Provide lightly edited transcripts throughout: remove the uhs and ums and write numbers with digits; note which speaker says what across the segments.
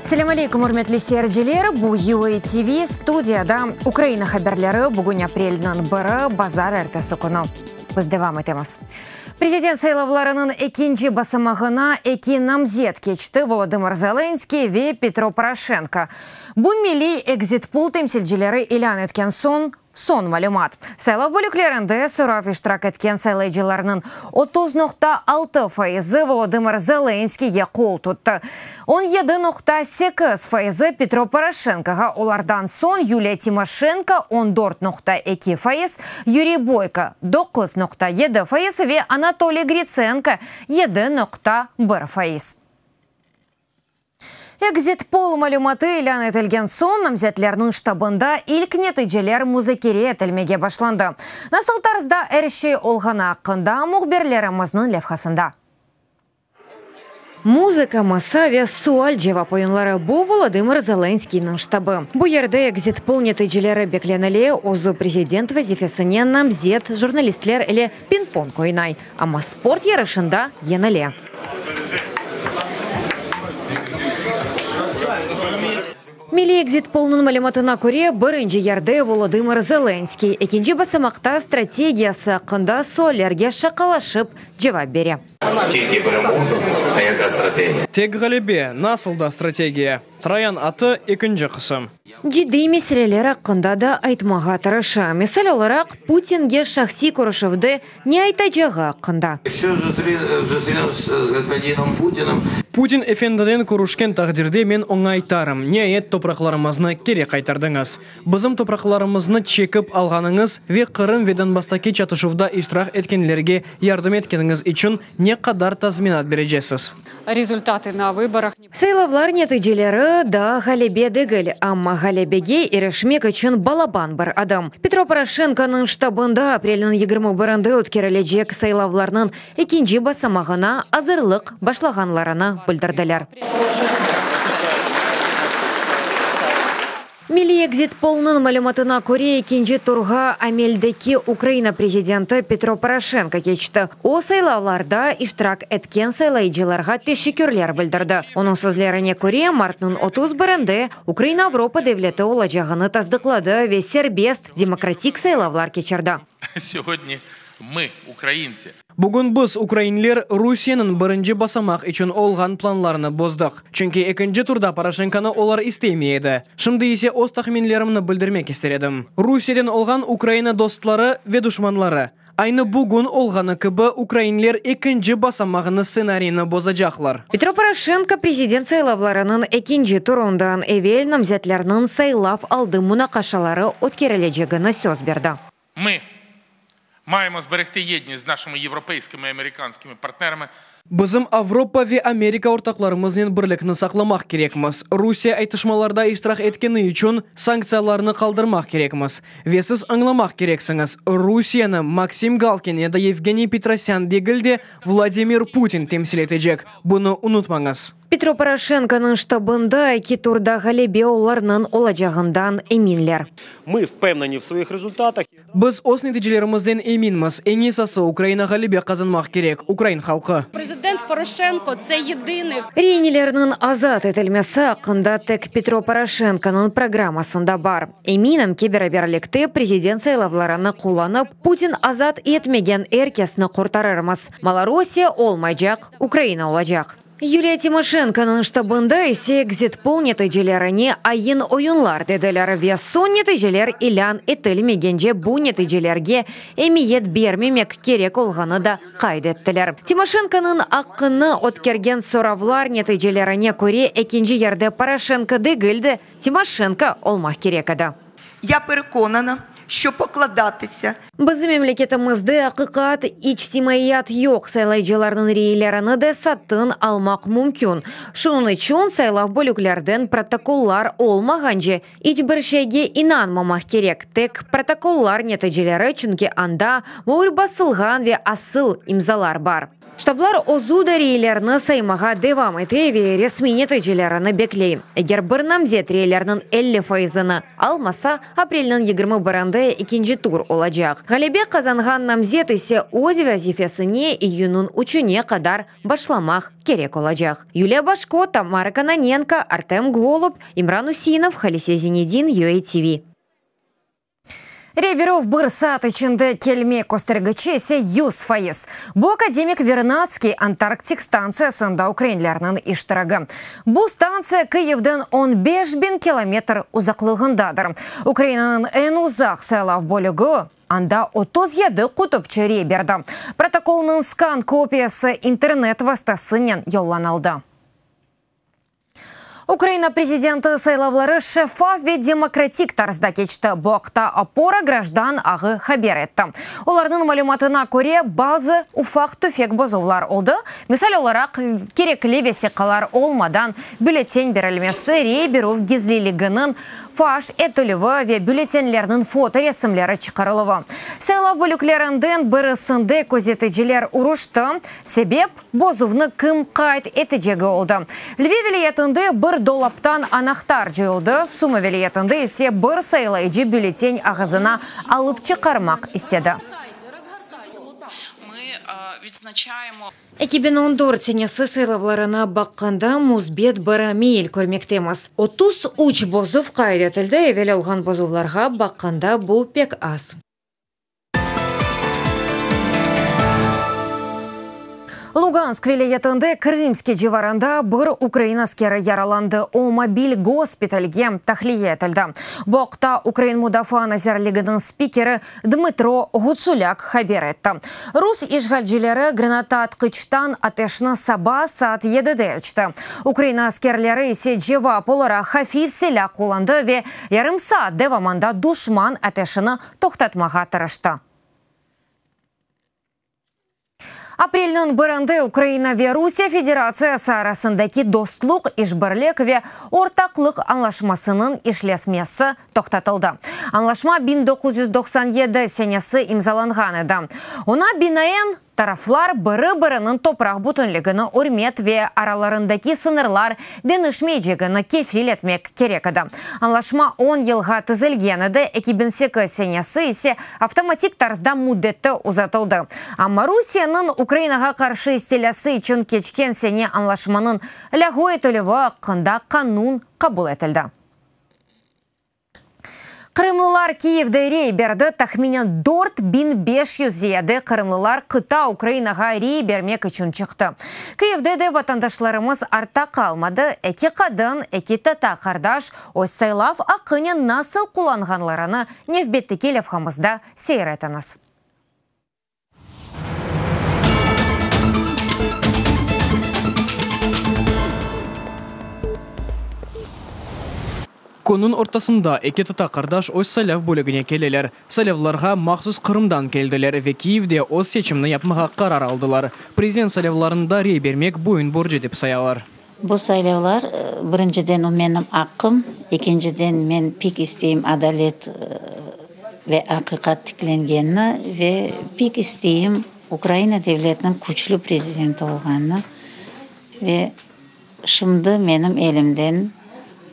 Speaker 1: Selâm aleyküm, ürmetli seyirciler! Bu UA TV, studiyada Ukraina haberleri, bugün aprelniñ biri, bazarertesi künü. Biz devam etemiz. Prezident saylavlarınıñ ekinci basamağına eki namzet keçti, Volodımır Zelenskıy ve Petro Poroşenko. Bu milliy ekzit-pol temsilcileri ilân etken soñ soñ malümat. Saylav bölüklerinde sorav iştirak etken saylayıcılarnıñ 30,6 fayızı Volodımır Zelenskıyge qol tuttı, 17,8 fayızı Petro Poroşenkoğa, olardan soñ Yuliya Timoşenko, 14,2 fayız, Yuriy Boyko, 9,7 fayız ve Anatoliy Gritsenko, 7,1 fayız. Ekzit-pol malümatı ilân etilgen soñ, namzetlerniñ ştabında ilk neticeler muzakere etilmege başlandı. Nasıl tarzda er şey olğanı aqqında mühbirlerimizniñ levhasında. Muzıka, masa ve sual-cevap oyunları, bu Volodımır Zelenskıynıñ ştabı. Bu yerde ekzit-pol neticeleri beklenile, özü prezident vazifesine namzet jurnalistler ile ping-pong oynay, amma sport yarışında yeñile. Milliy ekzit-polnıñ malümatına köre, birinci yerde Volodımır Zelenskıy, ekinci basamaqta strategiyası aqqında suallerge şaqalaşıp cevap bere.
Speaker 2: Tek ğalebe, nasıl da strategiya? Troyan atı, ekinci qısım.
Speaker 1: Ciddiy meseleler aqqında da aytmağa tırışa. Misal olaraq, Putinge şahsiy körüşüvde ne aytacağı aqqında.
Speaker 2: Putin efendinen körüşken taqdirde men oña aytarım, niayet topraqlarımıznı keri qaytardıñız. Bizim topraqlarımıznı çekip alğanıñız ve Qırım ve Donbastaki çatışuvda iştirak etkenlerge yardım etkeniñiz içün ne qadar tazminat berecesiz?
Speaker 1: Saylavlar neticeleri daa ğalebe degil, amma ğalebege irişmek içün balaban bir adım. Petro Poroşenkonıñ ştabında aprelniñ 21-nde ötkerilecek saylavlarnıñ ekinci basamağına azırlıq başlağanlarını bildirdiler. Milliy ekzit-polnıñ malümatına köre, ekinci turğa ameldeki Ukraina prezidenti Petro Poroşenko keçti. O, saylavlarda iştirak etken saylayıcılarğa teşekkürler bildirdi. Onıñ sözlerine köre, martnıñ 31-nde Ukraina Avropa devleti olacağını tasdıqladı ve serbest, demokratik saylavlar keçirdi.
Speaker 2: Bugün biz, ukrainler, Rusiyeniñ birinci basamaq içün olğan planlarını bozdıq. Çünki ekinci turda Poroşenkonı olar istemey edi. Şimdi ise öz tahminlerimni bildirmek ister edim. Rusiyeden olğan Ukraina dostları ve duşmanları, aynı bugün olğanı kibi ukrainler ekinci basamağını stsenariyni bozacaqlar.
Speaker 1: Petro Poroşenko prezident saylavlarınıñ ekinci turundan evel namzetlerniñ saylav aldı munaqaşaları ötkerilecegini söz berdi.
Speaker 3: Mı maємо zberehti yednist z naşımı yevropeyskimi i amerikanskimi partnerami.
Speaker 2: Bizim Avropa ve Amerika ortaqlarımıznen birlikni saqlamaq kerekmiz. Rusiye aytışmalarda iştirak etkeni içün sanktsiyalarnı qaldırmaq kerekmiz. Ve siz añlamaq kereksiñiz, Rusiyeni Maksim Galkin ya da Yevgeniy Petrosyan degil de, Vladimir Putin temsil etecek. Bunı unutmañız.
Speaker 1: Petro Poroşenkonıñ ştabında eki turda ğalebe olarnıñ olacağından eminler.
Speaker 4: Mı vpevneni v svoih rezultatah.
Speaker 2: Biz öz neticelerimizden eminmiz. Eñ esası, Ukraina ğalebe qazanmaq kerek, ukrain halqı.
Speaker 5: Prezident Poroşenko, tse yedınıy.
Speaker 1: Reinelerniñ azat etilmesi aqqında tek Petro Poroşenkonıñ programmasında bar. Eminim ki, beraberlikte prezident saylavlarını qullanıp, Putin azat etmegen er kesni qurtarırmız. Malorosiya olmaycaq, Ukraina olacaq. Yuliya Timoşenkonıñ ştabında ise ekzit-pol neticelerine ayın-oyunlar dediler ve soñ neticeler ilân etilmegence bu neticelerge emiyet bermemek kerek olğanı da qayd ettiler. Timoşenkonıñ aqqını ötkergen soravlar neticelerine köre ekinci yerde Poroşenko degil de, Timoşenko olmaq kerek edi.
Speaker 6: Ya perekonana, şço pokladatısâ.
Speaker 1: Bizim memleketimizde aqiqat, içtimaiyat yoq, saylayıcılarnıñ reylerini de satın almaq mümkün. Şunıñ içün saylav bölüklerden protokollar olmağance iç bir şeyge inanmamaq kerek, tek protokollar neticeleri, çünki anda müür basılğan ve asıl imzalar bar. Ştablar özü de reylerni saymağa devam ete ve resmiy neticelerini bekley. Eger bir namzet reylerniñ 50 fayızını almasa, aprelniñ 21-nde ekinci tur olacaq. Ğalebe qazanğan namzet ise öz vazifesine iyünniñ üçüne qadar başlamaq kerek olacaq. Yuliya Bojko, Tamara Kononenko, Artem Golub, İmran Useynov, Halise Zinedin, UATV. Rey berüv bir saat içinde kelme köstergiçi ise 100%. Bu Akademik Vernadskiy Antarktik stantsiyasında ukrainlerniñ iştiragi. Bu stantsiya Kıyivden 15 biñ kilometr uzaqlığındadır. Ukrainanıñ eñ uzaq saylav bölügi, anda 37 qutupçı rey berdi. Protokolnıñ skan kopiyası internet vastasınen yollanıldı. Ukraina prezidenti saylavları şeffaf ve demokratik tarzda keçti. Bu aqta Opora grajdan ağı haber etti. Olarnıñ malümatına köre, bazı ufaq-tüfek bozuvlar oldı. Misal olaraq, kerekli vesiqalar olmadan bülletin berilmesi, rey berüv gizliliginiñ faş etilüvi ve bülletinlerniñ fotoresimleri çıqarıluvı. Saylav bölüklerinden birisinde közeticiler uruştı. Sebep bozuvnı kim qayd etecegi oldı. Lviv vilâyetinde bir dolaptan anahtar coyuldı, Sumı vilâyetinde ise bir saylayıcı bülletin ağızına alıp çıqarmaq istedi. 2014 senesi saylavlarına baqqanda müsbet bir meyil körmektemiz. 33 bozuv qayd etildi, evel olğan bozuvlarğa baqqanda bu pek az. Lugansk vilâyetinde Krımskiy civarında bir ukrain askeri yaralandı. O, mobil gospitalge tahliye etildi. Bu aqta Ukrain Mudafaa nazirliginiñ spikeri Dmıtro Ğutsulâk haber etti. Rus işğalcileri granataatqıçtan ateşni saba saat 7-de açtı. Ukraina askerleri ise cevap olaraq hafif silâ qullandı ve yarım saat devamında duşman ateşini toqtatmağa tırıştı. Aprelniñ birinde Ukraina ve Rusiye Federatsiyası arasındaki dostluq, işbirlik ve ortaqlıq añlaşmasınıñ işlemesi toqtatıldı. Añlaşma 1997 senesi imzalanğan edi. Oña binaen, taraflar biri-biriniñ topraq bütünligini ürmet ve aralarındaki sıñırlar deñişmeycegini kefil etmek kerek edi. Añlaşma 10 yılğa tizilgen edi, 2008 senesi ise avtomatik tarzda müddeti uzatıldı. Amma Rusiyeniñ Ukrainağa qarşı istilâsı içün keçken sene añlaşmanıñ lâğu etilüvi aqqında qanun qabul etildi. Qırımlılar Kiyevde rey berdi. Tahminen 4500 ziyade qırımlılar qıta Ukrainağa rey bermek içün çıqtı. Kiyevde de vatandaşlarımız artta qalmadı. Eki qadın, eki tata-qardaş öz saylav aqqınen nasıl qullanğanlarını nevbetteki levhamızda seyir etiñiz.
Speaker 2: Künniñ ortasında eki tata-qardaş öz saylav bölügine keleler. Saylavlarğa mahsus Qırımdan keldiler ve Kiyevde öz seçimni yapmağa qarar aldılar. Prezident saylavlarında rey bermek boyun borcu dep sayalar.
Speaker 7: Bu saylavlar, birinciden, o menim aqqım, ekinciden, men pek isteyim adalet ve aqiqat tiklengenini ve pek isteyim Ukraina devletiniñ küçlü prezidenti olğanını ve şimdi menim elimden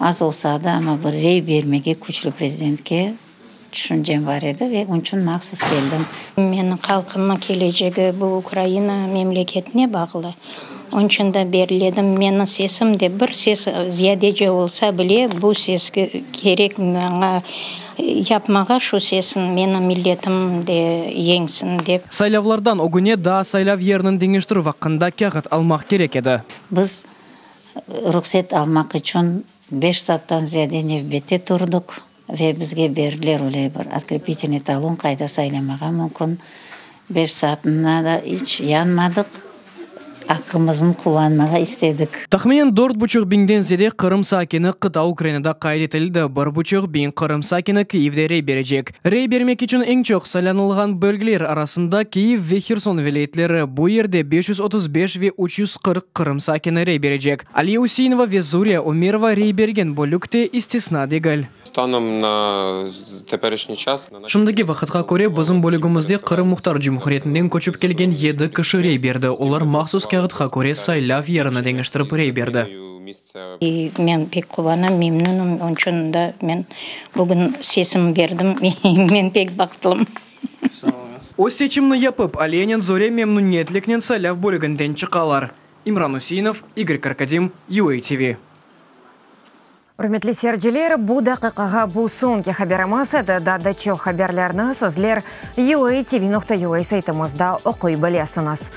Speaker 7: az olsa da, amma bir rey bermege küçlü prezidentke tüşüncem bar edi ve onıñ içün mahsus keldim.
Speaker 5: Menim halqımnıñ kelecegi bu Ukraina memleketine bağlı. Onıñ içün de berledim. Menim sesim de bir ses ziyadece olsa bile, bu ses kerek maña yapmağa şu sesin, menim milletim de yeñsin dep.
Speaker 2: Saylavlardan ögüne daa saylav yeriniñ deñiştirüv aqqında kâğıt almaq kerek edi.
Speaker 7: Biz ruhset almaq içün beş saattan ziyade nevbette turdıq ve bizge berdiler öyle bir otkrepitelnıy talon, qayda saylamağa mümkün. Beş saatına da iç yanmadıq, aqqımıznı qullanmağa istedik.
Speaker 2: Tahminen dört buçuq biñden ziyade Qırım sakini qıta Ukrainada qayd etildi, 1,5 biñ Qırım sakini Kiyevde rey berecek. Rey bermek içün eñ çoq saylanılğan bölgeler arasında Kiyev ve Herson vilâyetleri, bu yerde 535 ve 340 Qırım sakini rey berecek. Aliye Useinova ve Zuriya Ömerova rey bergen bölük te istisna degil.
Speaker 8: Stanom na teperişniy ças.
Speaker 2: Şimdiki vaqıtqa köre bizim bölügimizde Qırım Muhtar Cumhuriyetinden köçip kelgen yedi kişi rey berdi, olar mahsus kâğıtqa köre saylav yerini deñiştirip rey berdi.
Speaker 5: Men pek quvanam, memnünim, onıñ içün da men bugün sesim berdim, men pek bahtlım.
Speaker 2: Öz seçimini yapıp, Aliyenen Zore memnüniyetliknen saylav bölüginden çıqalar. İmran Useinov, İgor Karkadim, UATV.
Speaker 1: Ürmetli seyirciler, bu daqiqağa bu soñki haberimiz edi. Daa da çoq haberlerni sizler uatv.ua saytımızda oquy bilesiñiz.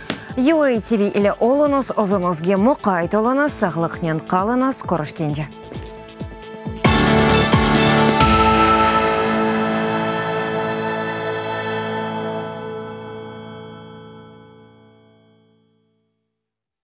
Speaker 1: UATV ile oluñız, özüñizge muqayt oluñız, sağlıqnen qalıñız, körüşkence.